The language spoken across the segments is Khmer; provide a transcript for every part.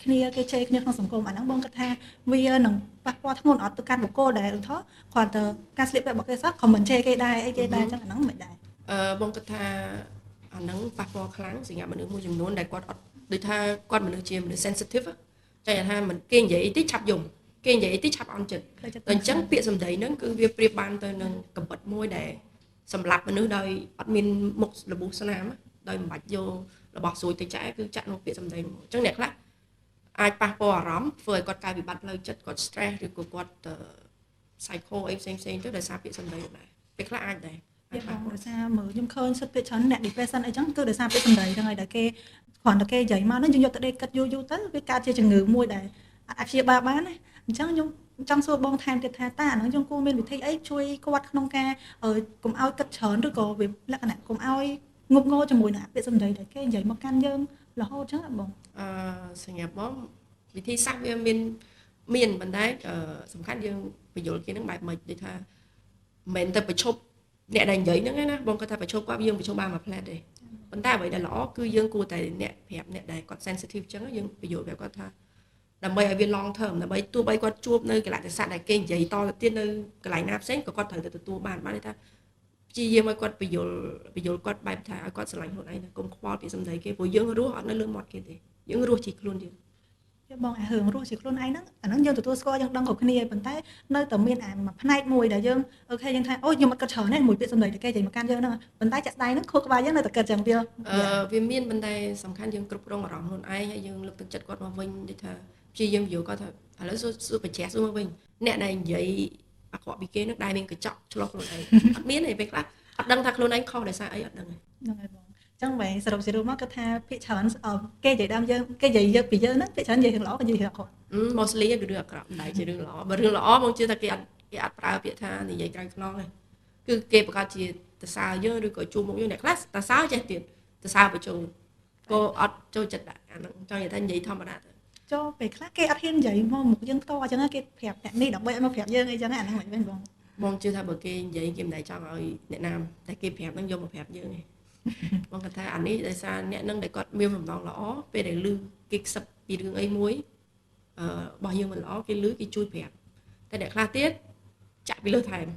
គ្នាគេជេរគ្នាក្នុងសង្គមអាហ្នឹងបងគិតថាវានឹងប៉ះពាល់ធ្ងន់អត់ទៅកាន់បុគ្គលដែលឧទាហរណ៍គ្រាន់តែការស្លៀកពាក់របស់គេសោះ comment ជេរគេដែរអីគេដែរអញ្ចឹងអាហ្នឹងមិនដែរ បងគិតថាអាហ្នឹងប៉ះពាល់ខ្លាំងសម្រាប់មនុស្សមួយចំនួនដែលគាត់អត់ដូចថាគាត់មនុស្សជាមនុស្ស sensitive ចង់ថាមិនគេនិយាយអីតិចឆាប់យំគេនិយាយអីតិចឆាប់អន់ចិត្តតែអញ្ចឹងពាក្យសម្ដីហ្នឹងគឺវាប្រៀបបានទៅនឹងកំបិតមួយដែលសម្លាប់មនុស្សដោយអត់មានមុខរបួសស្នាមដោយមិនបាច់យករបស់ស្រួយទៅចាក់គឺចាក់ក្នុងពាក្យសម្ដីមួយអញ្ចឹងអ្នកខ្លះអាចប៉ះពាល់អារម្មណ៍ធ្វើឲ្យគាត់កើតវិបត្តិផ្លូវចិត្តគាត់ stress ឬក៏គាត់ psycho អីផ្សេងផ្សេងទៅដោយសារពាក្យសម្ដីដែរពេលខ្លះអាចដែរ អាចបងដោយសារមើលខ្ញុំឃើញសិតពាក្យច្រើនអ្នក depression អីចឹងគឺដោយសារពាក្យសម្ដីហ្នឹងហើយដែលគេគ្រាន់តែគេនិយាយមកហ្នឹងយើងយកទៅដេកគិតយូរយូរទៅវាកើតជាជំងឺមួយដែលអាចព្យាបាលបានណាអញ្ចឹងខ្ញុំចង់សួរបងថែមទៀតថាតើអាហ្នឹងយើងគួរមានវិធីអីជួយគាត់ក្នុងការកុំឲ្យគិតច្រើនឬក៏វាលក្ខណៈកុំឲ្យងប់ងល់ជាមួយនឹងពាក្យសម្ដីដែលគេនិយាយមកកាន់យើងរហូតចឹងបង សម្រាប់បងវិធីសាស្ត្រវាមានមានប៉ុន្តែសំខាន់យើងបញ្យល់គេនឹងបែបម៉េចដូចថាមិនមែនទៅប្រឈប់អ្នកដែលនិយាយហ្នឹងណាបងគាត់ថាប្រឈប់គាត់យើងប្រឈប់បានមួយផ្លែតទេប៉ុន្តែអ្វីដែលល្អគឺយើងគួរតែអ្នកប្រាប់អ្នកដែលគាត់ sensitive ចឹងយើងបញ្យល់ប្រាប់គាត់ថាដើម្បីឲ្យវា long term ដើម្បីទោះបីគាត់ជួបនៅកលៈទេសៈដែលគេនិយាយតទៅទៀតនៅកន្លែងណាផ្សេងក៏គាត់ត្រូវតែទទួលបានបានន័យថាព្យាយាមឲ្យគាត់បញ្យល់បញ្យល់គាត់បែបថាឲ្យគាត់ស្រឡាញ់ខ្លួនឯងណាកុំខ្វល់ពីសម្ដីគេព្រោះយើងរស់អត់នៅលើមាត់គេទេយើងរស់ជាខ្លួនយើង បងអារឿងរស់ជាខ្លួនឯងហ្នឹងអាហ្នឹងយើងទទួលស្គាល់យើងដឹងគ្រប់គ្នាប៉ុន្តែនៅតែមានអាមួយផ្នែកមួយដែលយើង OK យើងថាអូខ្ញុំអត់គិតច្រើនទេមួយពាក្យសម្ដីតែគេនិយាយមកកាន់យើងហ្នឹងប៉ុន្តែចាក់ស្ដែងហ្នឹងខួរក្បាលយើងនៅតែគិតចឹងវា វាមានប៉ុន្តែសំខាន់យើងគ្រប់គ្រងអារម្មណ៍ខ្លួនឯងហើយយើងលើកទឹកចិត្តគាត់មកវិញដូចថាព្យាយាមយល់គាត់ថាឥឡូវសួរសួរបញ្ច្រាសសួរមកវិញអ្នកដែលនិយាយអាក្រក់ពីគេហ្នឹងដែលមានកញ្ចក់ឆ្លោះខ្លួនឯងអត់មានទេពេលខ្លះអត់ដឹងថាខ្លួនឯងខុសដោយសារអីអត់ដឹងទេ ហ្នឹងហើយបងចឹងវិញសរុបជារួមមកគាត់ថាភាគច្រើនគេនិយាយដើមយើងគេនិយាយយកពីយើងហ្នឹងភាគច្រើននិយាយរឿងល្អក៏និយាយរឿងអាក្រក់ Mostly គឺរឿងអាក្រក់មិនដែលជារឿងល្អបើរឿងល្អបងជឿថាគេអត់ប្រើពាក្យថានិយាយក្រៅខ្នងទេគឺគេប្រកាសជាតសើយើងឬក៏ជួមុខយើងអ្នកខ្លះតសើចេះទៀតតសើបញ្ចូលក៏អត់ចូលចិត្តដែរអាហ្នឹងចង់និយាយថានិយាយធម្មតាទៅ ចូលពេលខ្លះគេអត់ហ៊ាននិយាយមកមុខយើងផ្ទាល់អញ្ចឹងគេប្រាប់អ្នកនេះដើម្បីឲ្យមកប្រាប់យើងអីចឹងអាហ្នឹងមិនវិញបង បងជឿថាបើគេនិយាយគេមិនដែលចង់ឲ្យអ្នកណាតែគេប្រាប់ហ្នឹងយកមកប្រាប់យើងទេបងគាត់ថាអានេះដោយសារអ្នកហ្នឹងដែលគាត់មានបំណងល្អពេលដែលឮគេខ្សឹបពីរឿងអីមួយរបស់យើងមិនល្អគេឮគេជួយប្រាប់តែអ្នកខ្លះទៀតចាក់ពីលើថែម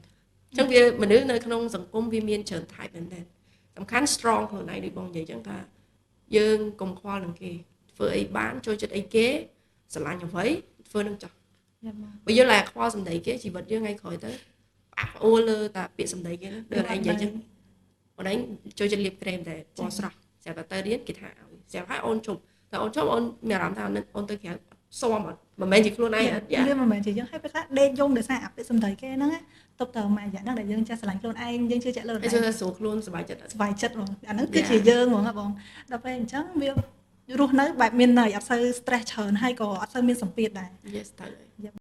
អញ្ចឹងវាមនុស្សនៅក្នុងសង្គមវាមានច្រើន type មែនទែនសំខាន់ strong ខ្លួនឯងដូចបងនិយាយអញ្ចឹងថាយើងកុំខ្វល់នឹងគេធ្វើអីបានចូលចិត្តអីគេស្រឡាញ់អ្វីធ្វើនឹងចោះបើយើងឡើងខ្វល់សម្ដីគេជីវិតយើងថ្ងៃក្រោយទៅផ្អាក់ផ្អួលលើតែពាក្យសម្ដីគេហ្នឹងដូចឯងនិយាយអញ្ចឹងអូនឯងចូលចិត្តលាបក្រែមតែពណ៌ស្រស់ស្រាប់តែទៅរៀនគេថាឲ្យស្រាប់ហើយអូនជប់តែអូនជប់អូនមានអារម្មណ៍ថាអូនទៅក្រៅស៊ាំអត់មិនមែនជាខ្លួនឯងអត់ វាមិនមែនជាយើងហើយពេលខ្លះដេកយំដោយសារអាពាក្យសម្ដីគេហ្នឹងទប់តែមួយរយៈហ្នឹងដែលយើងចេះស្រឡាញ់ខ្លួនឯងយើងជឿជាក់លើខ្លួនឯងស្រួលខ្លួនសប្បាយចិត្ត សប្បាយចិត្តហ្មងអាហ្នឹងគឺជាយើងហ្មងបងដល់ពេលអញ្ចឹងវារស់នៅបែបមានន័យអត់សូវ stress ច្រើនហើយក៏អត់សូវមានសម្ពាធដែរ Yes ត្រូវហើយ។